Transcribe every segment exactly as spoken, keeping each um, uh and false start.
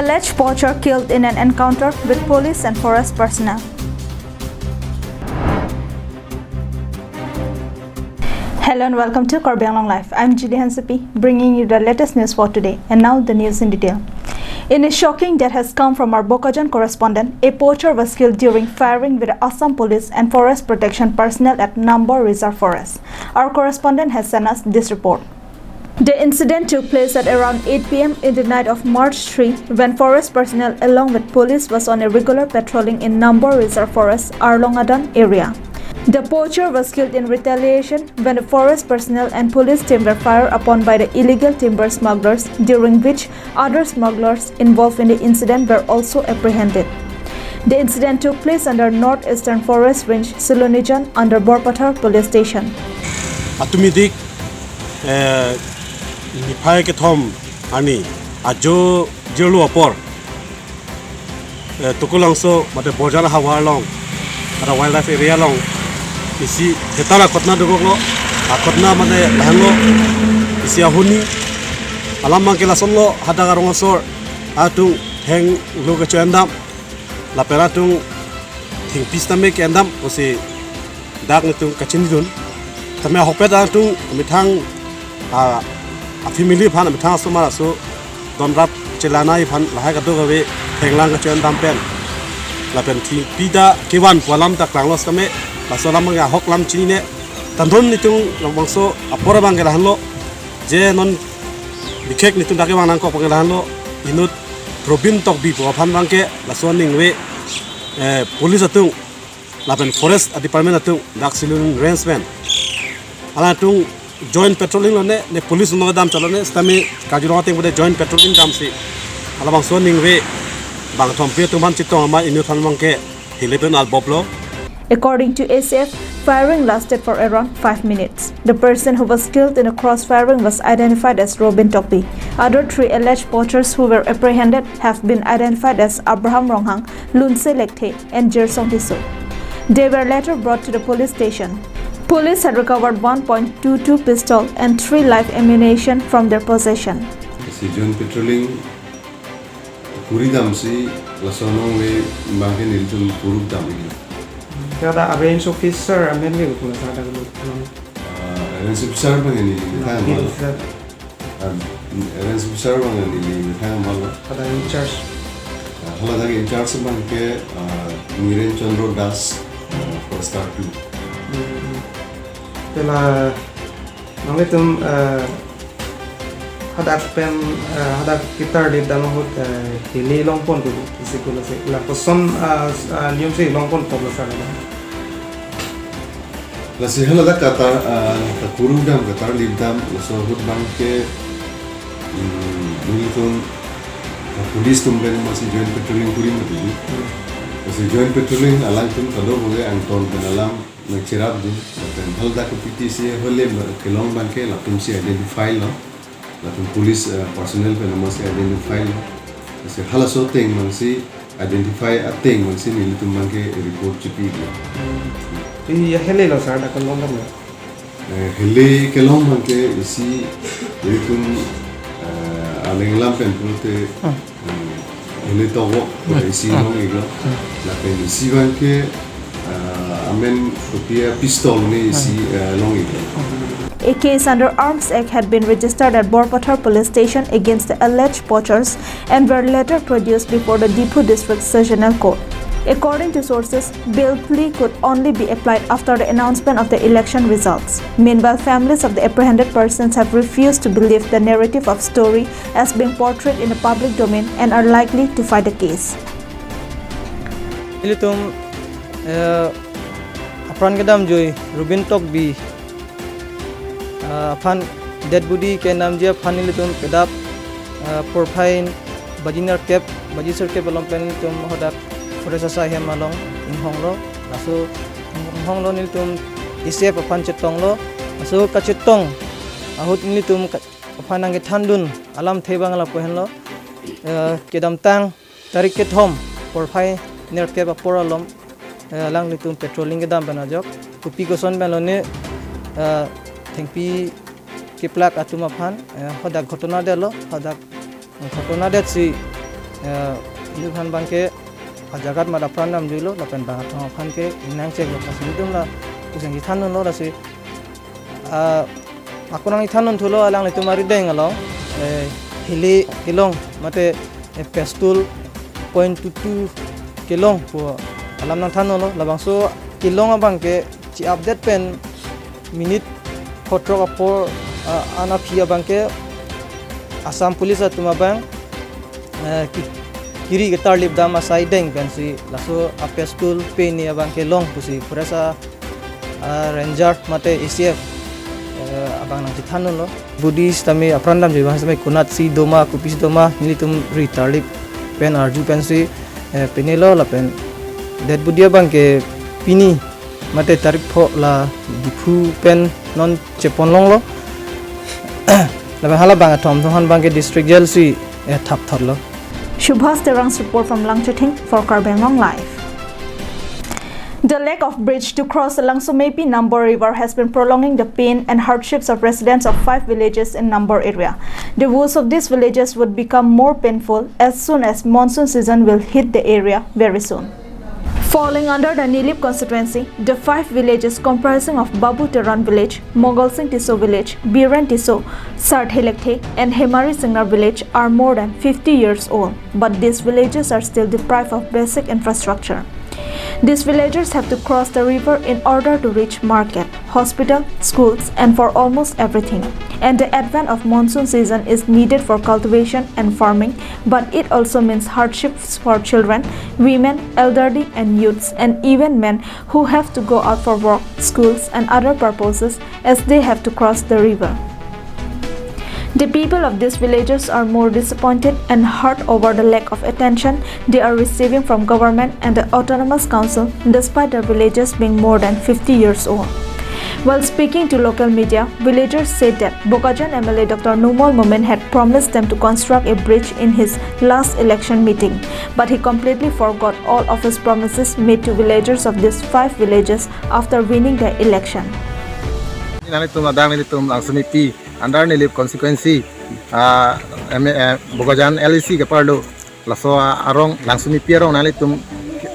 Alleged poacher killed in an encounter with police and forest personnel. Hello and welcome to Karbi Anglong Live. I'm Julie Hansepi, bringing you the latest news for today. And now the news in detail. In a shocking that has come from our Bokajan correspondent, a poacher was killed during firing with Assam Police and Forest Protection personnel at Nambor Reserve Forest. Our correspondent has sent us this report. The incident took place at around eight p m in the night of March three, when forest personnel along with police was on a regular patrolling in Nambor Reserve Forest, Arlong Adan area. The poacher was killed in retaliation when the forest personnel and police team were fired upon by the illegal timber smugglers, during which other smugglers involved in the incident were also apprehended. The incident took place under Northeastern Forest Range, Silonijan, under Borpathar Police Station. Atumidik, eh, niphai kethom arni ajo jirlo apor, eh, Tukulangso mate Bojar havar along, ada wildlife area along, isi hetan akhotna dokoklo, akhotna mate lahenlo, isi ahuni, alam abangke lasonlo, hadak arong asor atum thenglo kecho-endam, lapen atum thengpi sitame ke-endam pusi dak netum kachinidun. Tame ahokpet atum methang, ah, a family aphan, methang asomar aso donrap chelanai aphan lahai kadokave thenglang kecho-endam pen, lapen thengpi ta kevan pu alam ta klanglo sitame, laso alam abang ahok alam chinine. Tandon netum labangso apor abangke lahenlo, je non bikhek netum dak kevang nangkok abangke lahenlo, inut Robin Tokbi pu aphan abangke laso ningve, eh, police atum lapen forest department atum dak Silonijan Range pen, alangtum joint patrolling lone, ne police no dam chalone, sitame Kaziranga ateng pu de joint patrolling damsi, alabangso ningve bangthompi atum aphan chetong amat inut aphan abangke hile pen alboplo. According to A C F, firing lasted for around five minutes. The person who was killed in the cross firing was identified as Robin Tokbi. Other three alleged poachers who were apprehended have been identified as Abraham Ronghang, Lunse Lekthe, and Jersong Tisso. They were later brought to the police station. Police had recovered one point two two pistol and three live ammunition from their possession. Si joint patrolling kuri damsi laso ningve abangke nelitum kuruk dam iklo. Kada a range officer amen le kuna sada lo. Ah, range officer abang neli methang mal. Range officer abang neli methang mal. Kada in charge. Ah, hala dak in charge abangke, ah, Niren Chandra Das, ah, forester two. Hmm. Pela nanglitum, eh, hadak pen, eh, hadak ketarlip dam ahut, eh, hile longpon tu isi kula si, la koson, eh, eh, niyom si longpon pu laso alam. Lasi hala dak katar, eh, kakuruk dam, ketarlip dam, laso ahut abangke, hmm, nelitum, eh, police atum pen masi joint patrolling kuri mati. Hmm. Lasi joint patrolling alangtum kadokave angton pen alam nangcherapdun, lapen hala dak kopiti si hole ma-, kelong abangke latum si identify lo, latum police, eh, personnel pen masi identify lo. Lasi halaso ateng abangsi identify ateng abangsi nelitum abangke report chipi lo. Pi ya hile lo sir, dak kelong dam lo. Eh, hile kelong abangke isi nelitum, eh, aling lam pen pulote, hmm. Hmm. Hile tokok, hmm, isi, hmm, long iklo. Hmm. Lapen isi abangke, ah, amen kopi a pistol ne isi, hmm, ah, long iklo. A case under Arms Act had been registered at Borpathar Police Station against the alleged poachers and were later produced before the Diphu District Sessional Court. According to sources, bail plea could only be applied after the announcement of the election results. Meanwhile, families of the apprehended persons have refused to believe the narrative of story as being portrayed in the public domain and are likely to fight the case. Ilitum, eh, apran kedamjui Rubin Tokbi, eh, aphan dead body kenamji aphan ilitum kedap, eh, porphai baji nerkep, baji sirkep along pen ilitum hadak forest asai hem along inghonglo, laso inghonglo nelitum A C F aphan chetonglo, laso kachetong ahut nelitum ka-, aphan nangkethandun alamthe abang lapu henlo, eh, kedamtang tarik kethom porphai nerkep apor alom, eh, alanglitum patrolling kedam pen ajok, kopi koson pen lone, eh, thengpi keplak atum aphan, eh, hadak ghotona detlo, hadak ghotona detsi Eh, nelitum aphan abangke ajagat amat apran damjuilo, lapen bang athong aphan ke nangcheklo, lasi nelitum la puseng chethandunlo, lasi, ah, ako nangchethandunthulo, alanglitum arideng along, eh, hili kelong, mate, eh, pestle point two two kelong pu alam nangthandunlo, labangso kelong abangke chi-update pen minute pho throk apor, ah, an aphi abangke Assam Police atum abang, eh, ki-, kiri ketarlip dam asai deng pensi laso a pestle peni abangke long pusi forest a, ah, ranger mate A C F, eh, abang nangchethandunlo. Body sitame apran damji abang sitame konatsi doma, kopisi doma, nelitum ri tarlip pen arju pensi, eh, penelo, lapen dead body abangke pini mate tarik pho la Diphu pen non cheponlonglo. Lapen hala bang athom atum aphan abangke district jail si, eh, thapthotlo. Shubhas Terang's report from Langchithing for Karbi Anglong Live. The lack of bridge to cross the Langsomepi Nambor River has been prolonging the pain and hardships of residents of five villages in Nambor area. The woes of these villages would become more painful as soon as monsoon season will hit the area very soon. Falling under the Nilip constituency, the five villages comprising of Babu Teron village, Mogol Singh Tisso village, Biren Tisso, Sarthe Lekthe, and Hemari Singnar village are more than fifty years old, but these villages are still deprived of basic infrastructure. These villagers have to cross the river in order to reach market, hospital, schools, and for almost everything. And the advent of monsoon season is needed for cultivation and farming, but it also means hardships for children, women, elderly, and youths, and even men who have to go out for work, schools, and other purposes as they have to cross the river. The people of these villages are more disappointed and hurt over the lack of attention they are receiving from government and the autonomous council, despite their villages being more than fifty years old. While speaking to local media, villagers said that Bokajan M L A Doctor Numal Momin had promised them to construct a bridge in his last election meeting, but he completely forgot all of his promises made to villagers of these five villages after winning the election. Nanglitum ladak nelitum Langsomepi under Nilip constituency, ah, M-, eh, Bokajan L A C ke parlo. Laso arong Langsomepi arong nanglitum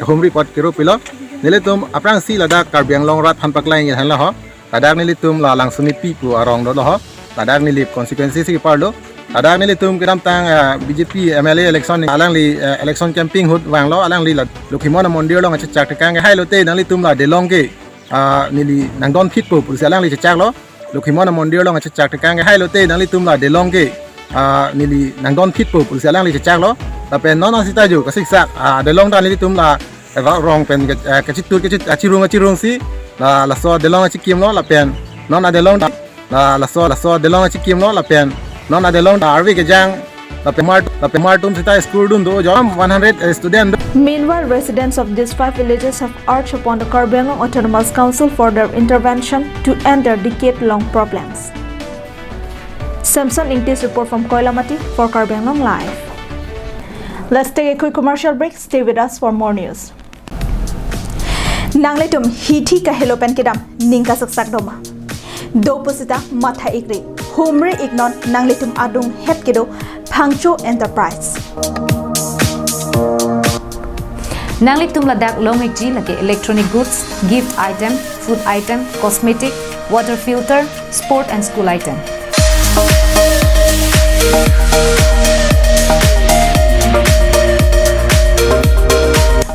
humri apot kiro pilo. Nelitum aphrangsi ladak Karbi Anglong arat aphan paklang henlo ho. Ladak nelitum la Langsomepi pu arong dolo ho. Ladak Nilip constituency si parlo. Ladak nelitum kedamtang, ah, B J P M L A election alangli, eh, election campaign ahut vanglo, alangli la Lokhimon mondir along achechak tekang ke hai lote nanglitum la delong ke, ah, neli nangdon phitpo pusi alangli chechaklo. Lokhimon mondir along achechak tekang ke hai lote nanglitum la delong ke, ah, neli nangdon phitpo pusi alangli chechaklo. Lapen non asita jo kasiksak, ah, delong ta nelitum la ra-, rong pen ke, ah, kachitut kachit-, achirung achirungsi, la, laso delong achikimlo, lapen non adelong ta, la, laso, laso delong achikimlo, lapen non adelong ta arve kejang, lapen mar, lapen mar atum sita school dun do jo, one hundred student do. Meanwhile, residents of these five villages have urged upon the Karbi Anglong Autonomous Council for their intervention to end their decade-long problems. Samson Ingti's report from Koilamati for Karbi Anglong Live. Let's take a quick commercial break. Stay with us for more news. Nanglitum hithi kahelo pen kedam ning kasaksak doma? Do pusita matha-ikri. Humri-iknon nanglitum adunghet kedo Phangcho Enterprise. Nanglitum ladak long-ikji lake electronic goods, gift item, food item, cosmetic, water filter, sport and school item.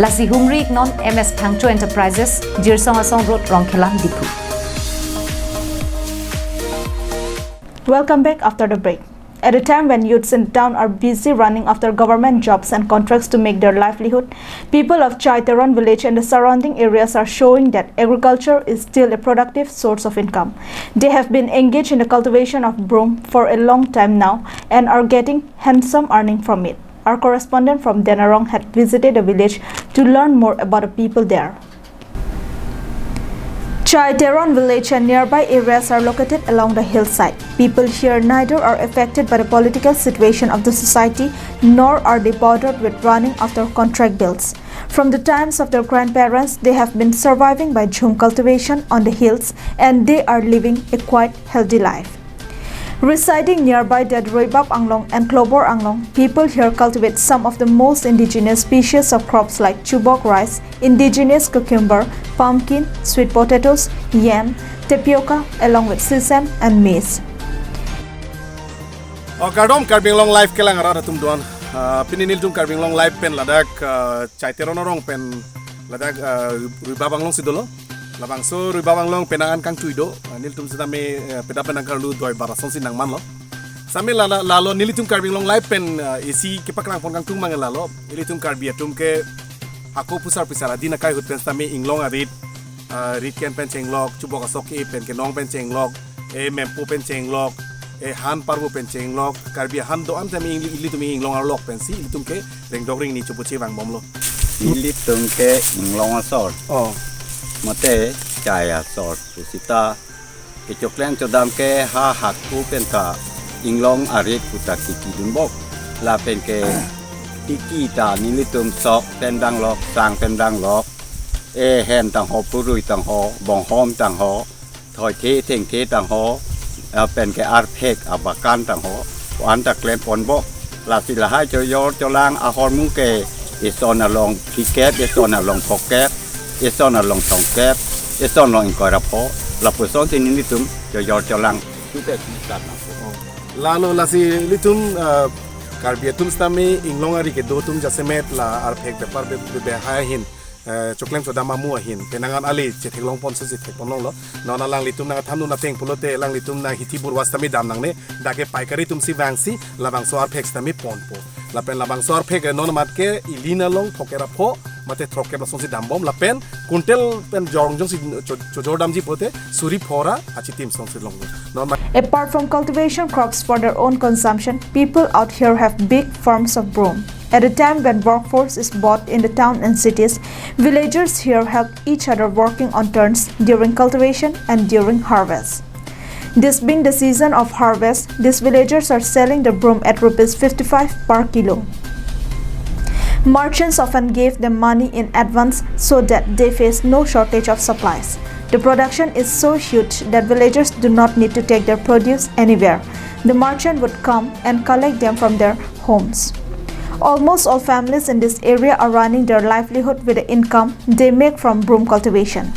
Lasi humri-iknon M S Phangcho Enterprises, Jirsong Asong Road, Rongkhelan, Diphu. Welcome back after the break. At a time when youths in town are busy running after government jobs and contracts to make their livelihood, people of Chai Teron village and the surrounding areas are showing that agriculture is still a productive source of income. They have been engaged in the cultivation of broom for a long time now and are getting handsome earning from it. Our correspondent from Denarong had visited the village to learn more about the people there. Chai Teron village and nearby areas are located along the hillside. People here neither are affected by the political situation of the society, nor are they bothered with running after contract bills. From the times of their grandparents, they have been surviving by jhum cultivation on the hills, and they are living a quiet, healthy life. Residing nearby Dedroibap Anglong and Klobor Anglong, people here cultivate some of the most indigenous species of crops like chubok rice, indigenous cucumber, pumpkin, sweet potatoes, yam, tapioca, along with sesame and maize. O kardom Karbi Anglong Live kelang arat atum doan. Ah, pini nelitum Karbi Anglong Live pen ladak, ah, Chai Teron arong pen ladak, ah, Ruibap Anglong si dolo. Labangso Ruibap Anglong penang an kangtui do. Ah, nelitum sitame, eh, peda penang karlu doi bar ason si nangmanlo. Sitame lala, lalo nelitum Karbi Anglong Live pen, ah, isi kepaklang pon kangtung mang lalo. Ilitum Karbi atum ke hako pusar pisar adin akai ahut pen sitame inglong arit, ah, rit ken pen chenglok, chubok asok e pen kenong pen chenglok, e mempo pen chenglok, e han parvo pen chenglok, Karbi ahan do-an tame ili-, ilitum inglong arlok pensi ilitum ke rengdok rengni chopo chevang bomlo. Ilitum ke inglong asor. Oh. Mate chai asor. Pusita kechoklem chodam ke ha hako pen ta inglong arit puta tiki dunbok. Lapen ke tiki ta nelitum sok pen danglok, sang pen danglok. E hen tangho, purui tangho, bonghom tangho, thoithe thengthe tangho, lapen ke arphek abakan tangho, ko-an ta klem ponbok. Lasi lahai chojor cholang ahormu ke ison along phlikep, ison along phokep, ison along thomkep, ison along ingkoi ra pho, lapuson si nelitum chojor cholang. Tupe pisan na. Lalo lasi ilitum, ah, Karbi atum sitame inglong ari kedo atum jasemet la arphek bepar be, be, behai ahin, eh, choklem chodam amu ahin, penang an ale chetheklong pon si chetheklong longlo. Non alanglitum nangthan dun ateng pulote alanglitum nang hithi burwa sitame dam nangne, dak ke paikari atum si vangsi labangso arphek sitame ponpo. Lapen labangso arphek non amat ke ili along phokep ra pho, mate throkkep lason si dambom, lapen kuntel pen jorong jongsi cho-, chojor damji pulote suri pho ra achitim ason si longlo. Non amat Apart from cultivation crops for their own consumption, people out here have big farms of broom. At a time when workforce is bought in the town and cities, villagers here help each other working on turns during cultivation and during harvest. This being the season of harvest, these villagers are selling the broom at rupees fifty-five per kilo. Merchants often gave them money in advance so that they face no shortage of supplies. The production is so huge that villagers do not need to take their produce anywhere. The merchant would come and collect them from their homes. Almost all families in this area are running their livelihood with the income they make from broom cultivation.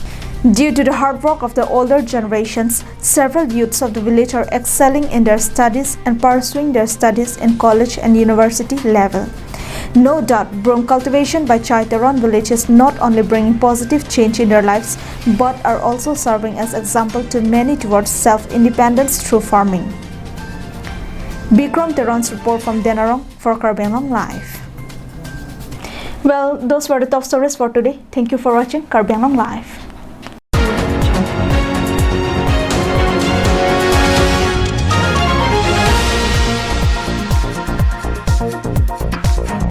Due to the hard work of the older generations, several youths of the village are excelling in their studies and pursuing their studies in college and university level. No doubt, broom cultivation by Chai Teron village is not only bringing positive change in their lives, but are also serving as example to many towards self-independence through farming. Bikram Teron's report from Denarong for Karbi Anglong Live. Well, those were the top stories for today. Thank you for watching Karbi Anglong Live.